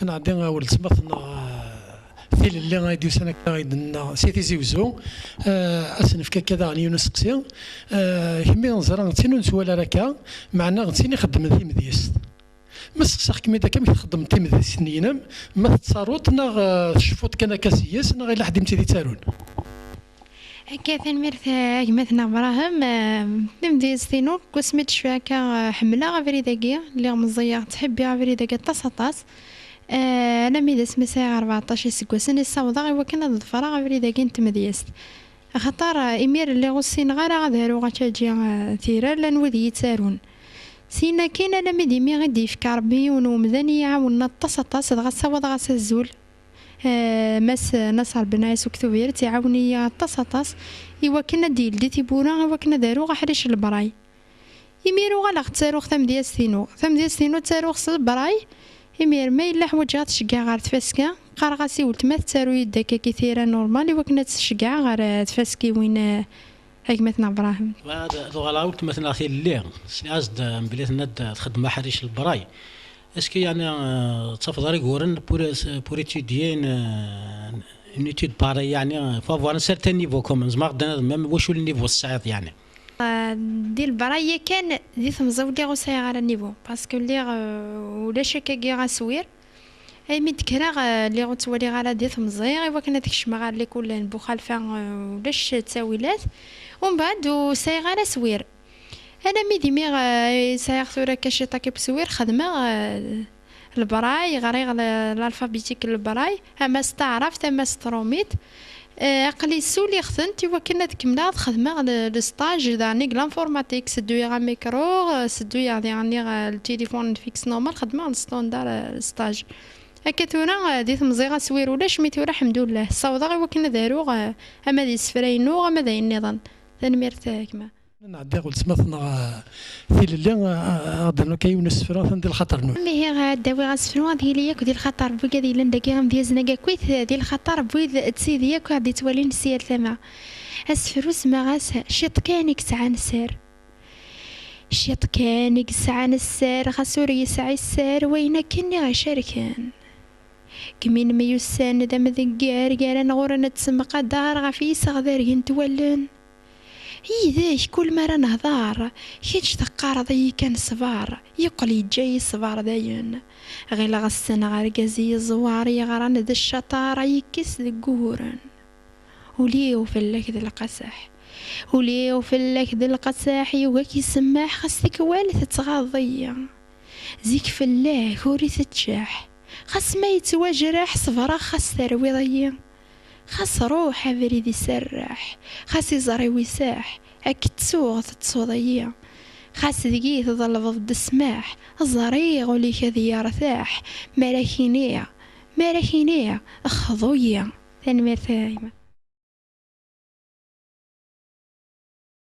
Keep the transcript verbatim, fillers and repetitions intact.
Nɛeddi ɣer weltma-tneɣ, eh, tilelli ay d-yusan akka ay d-nenna si Tizi Wezzu. Eh, ad s-nefk akka daɣen yiwen usteqsi. Eh, kemmi neẓra d tin ur netwala ara akka, meɛna d tin ixeddmen timedyazt. Ma sseqsaɣ-kem-id akka, amek txeddmeḍ timedyazt-nni-inem? Ma tettaruḍ neɣ, eh, tceffuḍ kan akka seg-s, neɣ yella ḥedd i m-tt-id-ittarun? Akka, tanemmirt, eh, a gma-tneɣ Brahim. Eh, tamedyazt-inu, deg wasmi d-tecfiɣ akka, eh, ḥemmleɣ abrid-agi, lliɣ meẓẓiyeɣ, ttḥibbiɣ abrid-agi aṭas, aṭas. Eh, alammi d asmi sɛiɣ rbeɛṭac iseggasen i ssawḍeɣ i wakken ad ḍefreɣ abrid-agi n tmedyazt. Axaṭer, eh, imir lliɣ ur ssineɣ ara ad aruɣ akkaǧi, eh, tira, llan wid i yi-ttarun. Syin akkin, alammi d imi i d-yefka Rebbi yiwen umdan i yi-iɛawnen aṭas, aṭas, dɣa ssawaḍeɣ-as azul. Eh, Mass Naser Ben Ɛisa Uktubiret iɛawen-iyi aṭas, aṭas, i wakken ad d-yeldi tiwwura, i wakken ad aruɣ aḥric n lebray. Imir uɣaleɣ ttaruɣ tamedyazt-inu. Tamedyazt-inu ttaruɣ s lebray. Imir ma yella ḥwaǧeɣ ad ceggɛeɣ ɣer tfaska, qqareɣ-as i weltma tettaru-yi-d akka tira normal i wakken ad tt-ceggɛeɣ ɣer, eh, tfaskiwin, eh, a gma-tneɣ Brahim. Ad, ad uɣaleɣ weltma-tneɣ tilelli. Sliɣ-as-d, eh, mebla tenna-d, eh, txeddem aḥric n lebray. Est-ce que, yeɛni, eh, ttafeḍ ara uguren pour, pour étudier une, eh, une étude pareille, yeɛni, eh, faut avoir un certain niveau quand même, zemreɣ ad d-nadiɣ même wacu le niveau tesɛiḍ, yeɛni. Eh, di lebray yakan, di temẓi ur lliɣ ur sɛiɣ ara niveau, parce que lliɣ, eh, ulac akkagi aswir. Aymi d-kkreɣ, eh, lliɣ ur ttwaliɣ ara di temẓi, i wakken ad kecmeɣ ɣer likul n Buxalfa, eh, ulac ttawilat. Umbeɛd ur sɛiɣ ara aswir. Alammi d imiɣ, eh, sɛiɣ tura akka ciṭ akka n uswir, xedmeɣ, eh, lebray, ɣriɣ l-, l'alphabétique n lebray, ama s taɛrabt, ama s trumit. Eh, aql-i ssuliɣ-tent i wakken ad kemmleɣ ad xedmeɣ le, le stage daɣen deg l'informatique, sedduyeɣ amikru, eh, sedduyeɣ diɣen, eh, le téléphone fixe normal, xedmeɣ le standard, eh, le stage. Akka tura, eh, di temẓi aswir ulac, mi tura, ḥemdullah, ssawḍeɣ i wakken ad aruɣ, eh, ama d isefra-inu, ama d ayen nniḍen. Tanemmirt, eh, gma. Nɛeddi ɣer weltma-tneɣ, eh, tilelli, eh, ad d-nernu akka yiwen n usefru, atan di lxaṭer-nwen. Amihi, eh, ad d-awiɣ asefru, ad yili yakk di lxaṭer n wigad yellan dagi, am d-yazen agakit, eh, di lxaṭer n wid d tid yakk ad d-ittwalin si yal tama. Asefru semmaɣ-as Ciṭ kan i yesɛan sser. Ciṭ kan i yesɛan sser, xas ur yesɛi sser, wayen akken i ɣ-icerken. Deg mi nemyussan d amdegger gar-aneɣ ur nettemqadar ɣef yiseɣ d argent wallen. Yid-k kul mi ara nehḍer, kečč teqqareḍ-iyi kan ṣṣber, yeqqel yeǧǧa-yi ṣṣber dayen. Ɣileɣ ssneɣ argaz i yeẓwar yeɣran d ccaṭar yekkes deg wuguren. Ul-iw fell-ak d lqaseḥ. Ul-iw fell-ak d lqaseḥ, yugi ad k-isemmeḥ, xas tikwal tettɣaḍeḍ-iyi. Zik fell-ak ur iteččeḥ, xas ma yettwajreḥ, ṣebreɣ xas terwiḍ-iyi. Xas ruḥ abrid iserreḥ, xas iẓri-w iseḥ, ad k-ttuɣ tettuḍ-iyi. Xas deg-i tḍelbeḍ-d ssmaḥ, ẓriɣ ul-ik ad yertaḥ, mi ara k-iniɣ, mi ara k-iniɣ, xḍu-yi. Tanemmirt a gma.